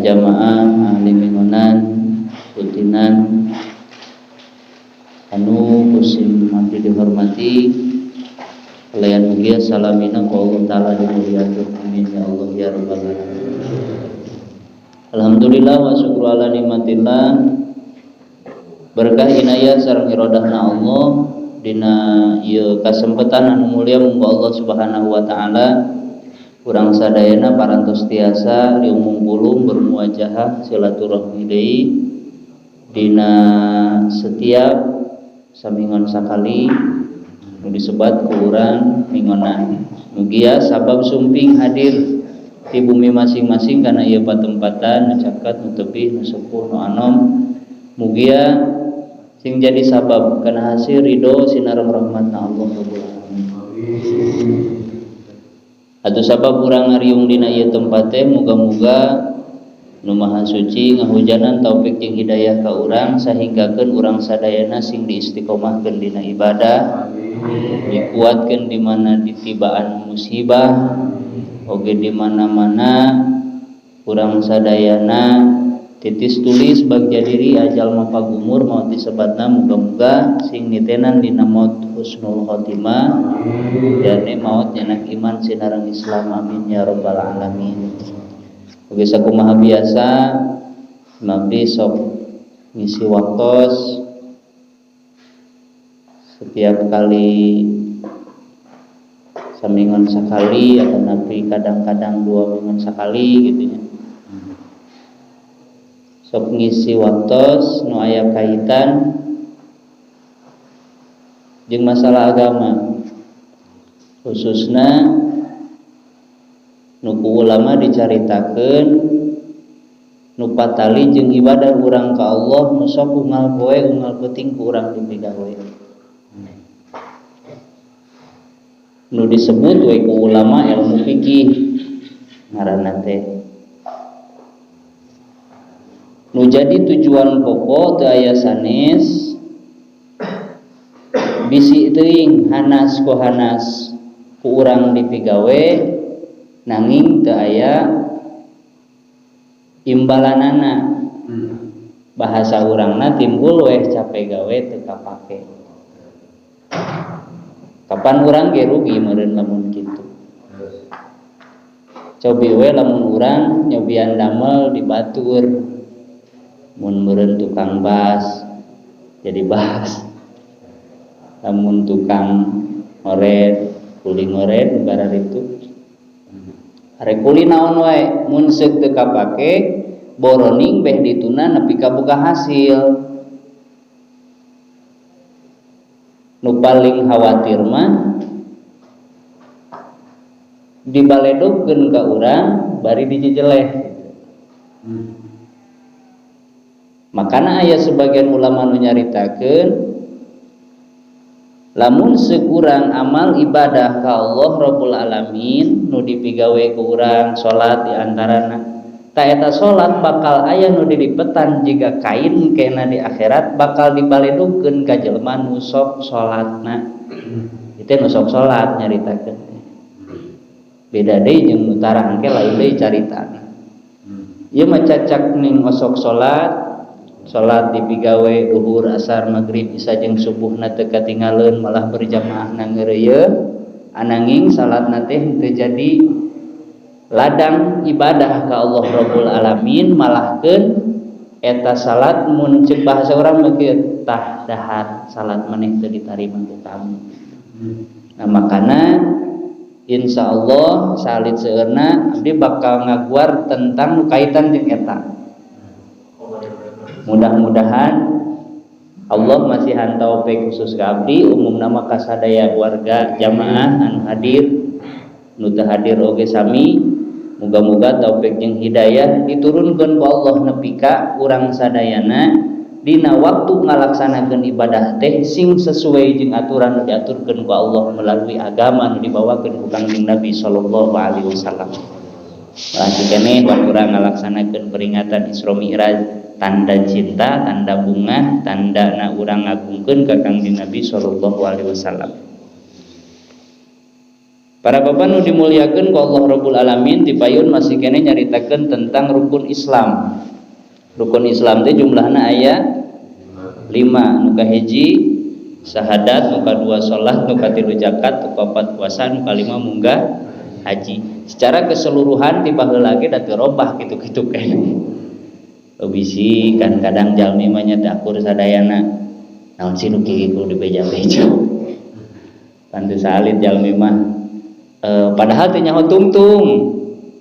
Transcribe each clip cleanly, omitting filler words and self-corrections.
Jamaah ahli mingonan putinan anu kusim abdi dihormati kalian mugia salamina ku Allah taala dimuliakeun, amin ya Allah ya rabbal alamin. Alhamdulillah wa syukru ala nikmatillah, berkah inayah sareng iradahna Allah dina ieu kasempatan anu mulia muga Allah Subhanahu wa taala urang sadayana parantos tiasa diumum pulung bermuajahah silaturahmi deui dina setiap samingon sakali nu disebat ku urang mingonan. Mugia sabab sumping hadir di bumi masing-masing karena ieu patempatan nu caket, nu tebih, nu sepuh, nu anom, mugia sing jadi sabab kana hasil ridho sinareng rahmatna Allah Rabbul Alamin. Atuh sabab urang ngariung dina ieu tempat teh, muga-muga Nu Maha Suci ngahujanan taufik jeung hidayah ka urang sahinggakeun urang sadayana sing diistiqomahkeun dina ibadah, dikuatkeun di mana ditibaan musibah, oge di mana-mana urang sadayana titis tulis bagja diri ajal mapagumur maut disebatna, muga-muga sing nitenan dina maut husnul khotimah, yakni maut nyenak iman sinareng Islam, amin ya rabbal alamin. Oge sakumaha biasa abdi sok ngisi waktos setiap kali samingon sekali atau napi kadang-kadang 2 minggu sekali gitu ya, sok ngisi waktos nu aya kaitan jeung masalah agama, khususna nu ku ulama dicaritakeun nu patali jeung ibadah urang ka Allah nu sok unggal poe unggal peuting ku urang dipigawe, nu disebut we ku ulama ilmu fikih ngaranna teh, nu jadi tujuan pokok teu aya sanes bisi teuing hanas ku hanas ku urang dipigawe nanging teu aya imbalanana, bahasa urangna timbul weh capek gawe teu kapake. Kapan urang ge rugi meureun lamun kitu. Cobi we lamun urang nyobian damel di batur, mun meureun tukang bas jadi bas, lamun tukang ngoret kuli ngoret barar itu arek kuli naon wae, mun seuk teu kapake boroning beh dituna nepi ka boga hasil. Nu paling khawatir mah dibaledogkeun ka urang bari dijejeleh. Makana aya sebagian ulama nu nyaritakeun lamun sekurang amal ibadah ka Allah Rabbul Alamin nu dipigawe ku urang salat di antarana, ta eta salat bakal aya nu dilipetan jiga kain kena di akhirat bakal dibaledugkeun ka jelema nu sok salatna. Itu nu sok salat nyaritakeun beda deui jeung nu tara engke lain deui caritana. Ieu mah cacak ning osok salat, salat dipigawe duhur, asar, maghrib, isya jeung subuhna teu katingaleun malah berjamaah na ngeureuyeuh, ananging salatna teh teu jadi ladang ibadah ka Allah Rabbul Alamin, malahkeun eta salat mun ceuk bahasa urang mah kieu, tah dahar salat maneh teu ditarima ku kamu. Nah makana insyaallah salit seueurna abdi bakal ngaguar tentang kaitan jeung eta. Mudah-mudahan Allah masihan taufik khusus ka abdi, umumna mah ka sadaya warga jamaah anu hadir, nu teu hadir oge sami, muga-muga taufik jeung hidayah diturunkeun ku Allah nepi ka urang sadayana dina waktu ngalaksanakeun ibadah teh sing sesuai jeung aturan nu diaturkeun ku Allah melalui agama nu dibawakeun ku Kangjeng Nabi sallallahu alaihi wasallam. Lagi keneh waktu urang ngalaksanakeun peringatan Isra Mi'raj, tanda cinta, tanda bunga, tanda na urang ngagungkeun ka Kangjeng Nabi sallallahu alaihi wasallam. Para bapak nu dimuliakeun ku Allah Rabbul Alamin, dipayun masih keneh nyaritakeun tentang rukun Islam. Rukun Islam teh jumlahna aya 5. Nu kahiji syahadat, nu kadua salat, nu katilu zakat, nu kaopat puasa, nu kalima munggah haji. Secara keseluruhan ti baheula ge da teu robah kitu-kitu keneh. Bisi kan kadang jalmi mah nya teu akur sadayana. Naon sih nu kieu kudu dibeja-beja. Pan teu salit jalmi mah. Padahal teu nyaho tungtung.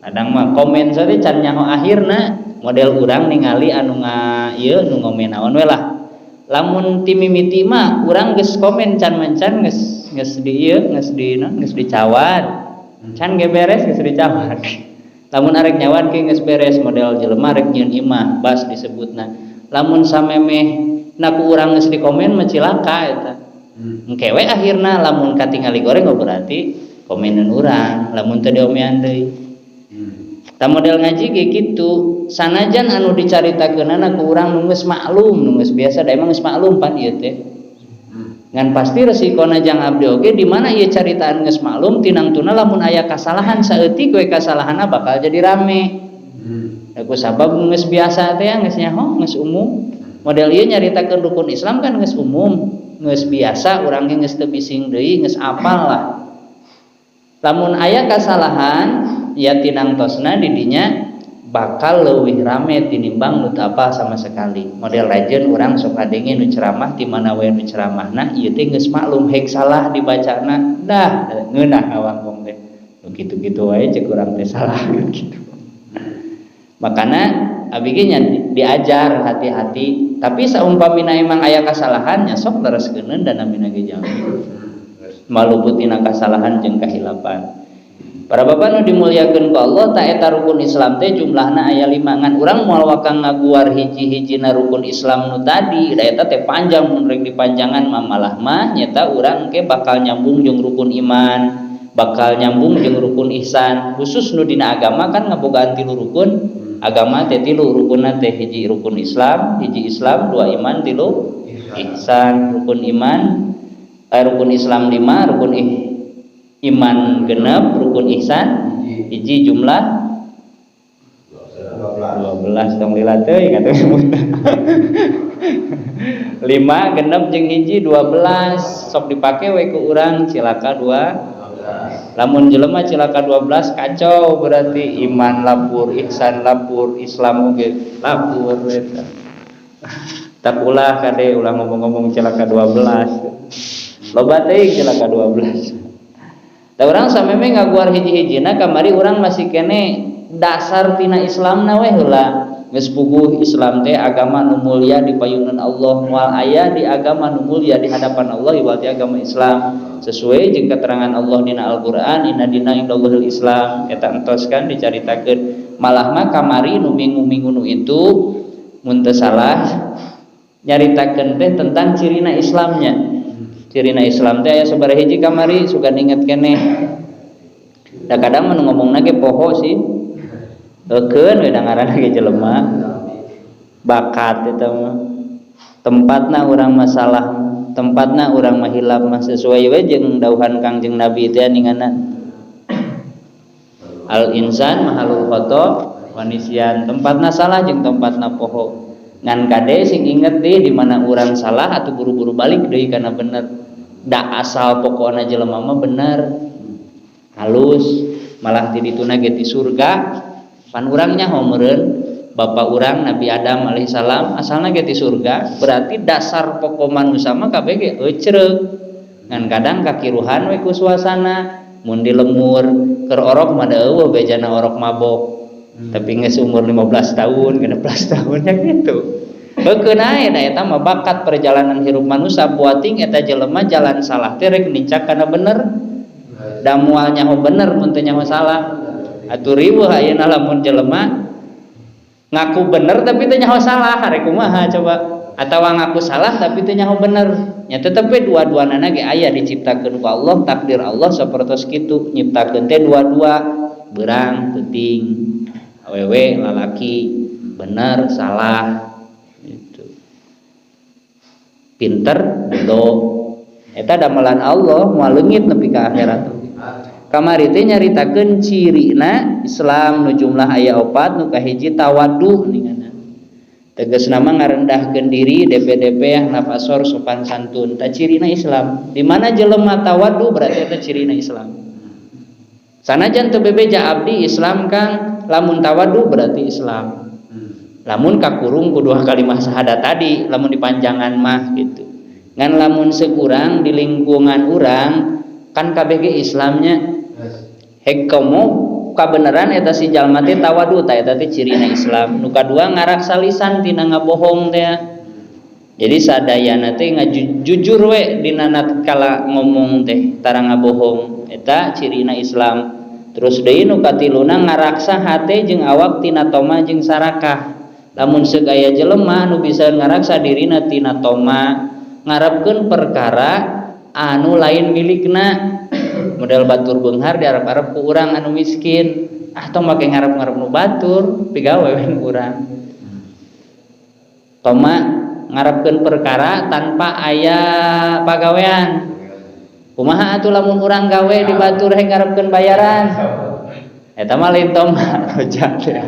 Kadang mah komen saja can nyaho akhirna, model urang ningali anu nga ieu nu ngomen naon we lah. Lamun ti mimiti mah urang geus komen can mancan geus geus di ieu geus di naon geus dicawat. Can ge beres geus dicawat. Lamun arek nyawat ge geus beres, model jelema rek nyieun imah bas disebutna. Lamun samemeh na ku urang geus dikomen mah cilaka eta. Engke we akhirna lamun katingali goreng, oh berarti komenan urang, lamun teu diomean deui. Tah, model ngaji ge kitu, sanajan anu dicaritakeunana ku urang nu geus maklum, nu geus biasa, da emang geus maklum pan ieu teh. Ngan pasti resikona jang abdi oge di mana ieu caritaan geus maklum, tinangtuna lamun aya kasalahan saeutik we kasalahanna bakal jadi rame. Ku sabab geus biasa teh geus nyaho, geus umum. Model ieu nyaritakeun rukun Islam kan geus umum, geus biasa, urang ge geus teu bising deui, geus apal lah. Lamun aya kasalahan ya tinangtosna didinya bakal leuwih rame tinimbang nu teu apal sama sekali. Model rajin urang sok kadenge nu ceramah di mana we nu ceramahna ieu teh geus maklum hek salah dibacana dah ngeunah ngawangkong teh. Nu kitu-kitu wae cek urang teh salah gitu. Makana abi ge nya diajar hati-hati, tapi saumpamina emang aya kasalahan nya sok lereskeun dan namina ge jalmi maluput tina kasalahan jeung kahilapan. Para bapak nu dimuliakeun ku Allah, ta eta rukun Islam teh jumlahna aya 5, ngan urang moal wakang ngaguar hiji-hijina rukun Islam nu tadi, da eta teh panjang, mun rek dipanjangan mah malah mah nyata urang engke bakal nyambung jeung rukun iman, bakal nyambung jeung rukun ihsan. Khusus nu dina agama kan ngabogaan tilu rukun agama teh, tilu rukunna teh, hiji rukun Islam, hiji Islam, dua iman, tilu ihsan. Rukun iman, rukun Islam 5, rukun iman 6, rukun ihsan hiji, jumlah 12. Tong lila teuing atuh. 5, 6 jeung hiji 12. Sok dipake we ku urang cilaka 2. Lamun jelema cilaka 12 kacau, berarti iman lapur, ihsan lapur, Islam oge lapur eta. Tak ulah kade, ulah ngomong-ngomong cilaka 12. Loba teuing cilaka 12. Da urang sameme ngaguar hiji-hijina, kamari urang masih keneh dasar tina Islamna we heula. Geus puguh Islam teh agama nu mulia di payunan Allah, moal aya di agama nu mulia di hadapan Allah iwal ti agama Islam. Sesuai jeung keterangan Allah dina Al-Qur'an, inna dina indallahil Islam. Eta entos kan dicaritakeun. Malah mah kamari nu minggu-minggu nu itu mun teu salah nyaritakeun teh tentang cirina Islamnya. Cirina Islam teh aya sabaraha hiji kamari, suka inget keneh. Da kadang mah nu ngomongna ge poho sih. Eukeun we da ngaranna ge jelema. Bakat eta mah. Tempatna urang masalah, tempatna urang mah hilap mah sesuai we jeung dauhan Kangjeng Nabi teh ninganan. Al insan mahalul khoto wa nisyan, tempatna salah jeung tempatna poho. Ngan kade sing inget deh di mana urang salah atau buru-buru balik deui kana bener. Da asal pokona jelema mah bener. Halus malah ti dituna ge ti surga. Pan urang nyaho meureun bapak urang Nabi Adam alaihissalam asalna ge ti surga, berarti dasar pokok manusia mah kabeh ge ecreug. Ngan kadang kakiruhan we ku suasana, mun di lemur keur orok mah da eueuh bejana orok mabok. Tapi geus umur 15 tahun, 16 tahun ya gitu. Beukeun ae da eta mah bakat perjalanan hirup manusia, buating eta jelema jalan salah teh rek nincak kana bener. Da moal nyaho bener mun teu nyaho salah. Atuh riweuh ayeuna lamun jelema ngaku bener tapi teu nyaho salah, rek kumaha coba? Atawa ngaku salah tapi teu nyaho bener. Nya tetep we dua-duanana ge aya diciptakeun ku Allah, takdir Allah sapertos kitu, nyiptakeun teh dua-dua, beurang peuting, awewe lalaki, bener salah gitu. Pinter bodoh. Eta damelan Allah moal leungit nepi ka akhirat. Kamari teh nyaritakeun cirina Islam nu jumlah aya opat. Nu kahiji tawadu ningana, tegasna mah ngarendahkeun diri, DPDP yang nafasor, sopan santun. Tah, cirina Islam. Di mana jelema tawadu, berarti eta cirina Islam. Sanajan teu bebeja "Abdi Islam, Kang," lamun tawadu berarti Islam, lamun kakurung ku dua kalimat syahadat tadi, lamun dipanjangan mah gitu. Ngan lamun sekurang di lingkungan urang kan KBG Islamnya, hek komo kabeneran eta si jalma teh tawadu, tah eta teh cirina Islam. Nu kadua, ngaraksa lisan tina ngabohong teh. Jadi sadayana teh ngajujur we dina kala ngomong teh, tara ngabohong, eta cirina Islam. Terus deui nu katiluna, ngaraksa hate jeung awak tina toma jeung sarakah. Lamun seuk aya jelema nu bisa ngaraksa dirina tina toma, ngarepkeun perkara anu lain milikna, model batur beunghar diarep-arep ku urang anu miskin, ah, tong make ngarep-ngarep nu batur, pigawe we urang. Toma ngarepkeun perkara tanpa aya pagawean. Kumaha atuh lamun urang gawe di batur hek ngarepkeun bayaran? Eta mah lain toma, roja teh.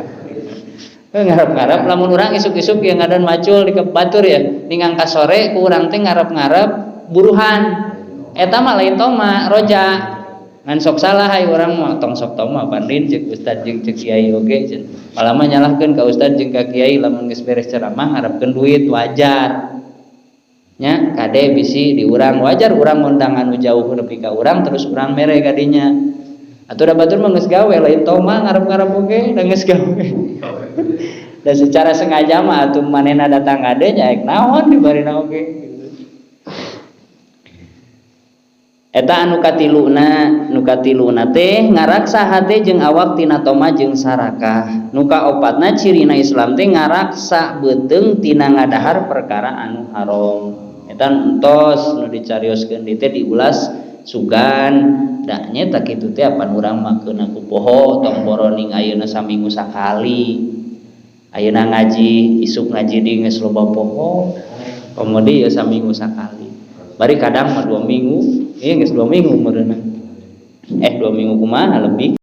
Ngarep-ngarep lamun urang isuk-isuk yang ngadan macul di batur ya, ningang ka sore ku urang teh ngarep-ngarep buruhan, eta mah lain toma, roja. Ngan sok salah hai urang mah, "Tong sok toma pandin," cek ustad jeung cek kiai oge. Malah mah nyalahkeun ka ustad jeung ka kiai. Lamun geus beres ceramah ngarepkeun duit, wajar nya, kade bisi di urang. Wajar urang ngundang anu jauh nepi ka urang, terus urang mere kadinya. Atuh da batur mah geus gawe, lain toma ngarep-ngarep oge, da geus gawe. Dan secara sengaja mah atuh manehna datang kade nya, ek naon dibarina oge gitu. Eta anu katiluna. Nu katiluna teh ngaraksa hate jeung awak tina toma jeung sarakah. Nu kaopatna, cirina Islam teh ngaraksa beuteung tina ngadahar perkara anu haram. Eta entos nu dicarioskeun di teh, diulas sugan da nya. Tak kitu teh apan urang mah keuna ku poho. Tong boroning ayeuna saminggu sakali, ayeuna ngaji, isuk ngaji di geus loba poho. Komo deui ya saminggu sakali, bari kadang mah 2 minggu. Iya, geus 2 minggu meureunna. 2 minggu kumaha lebih.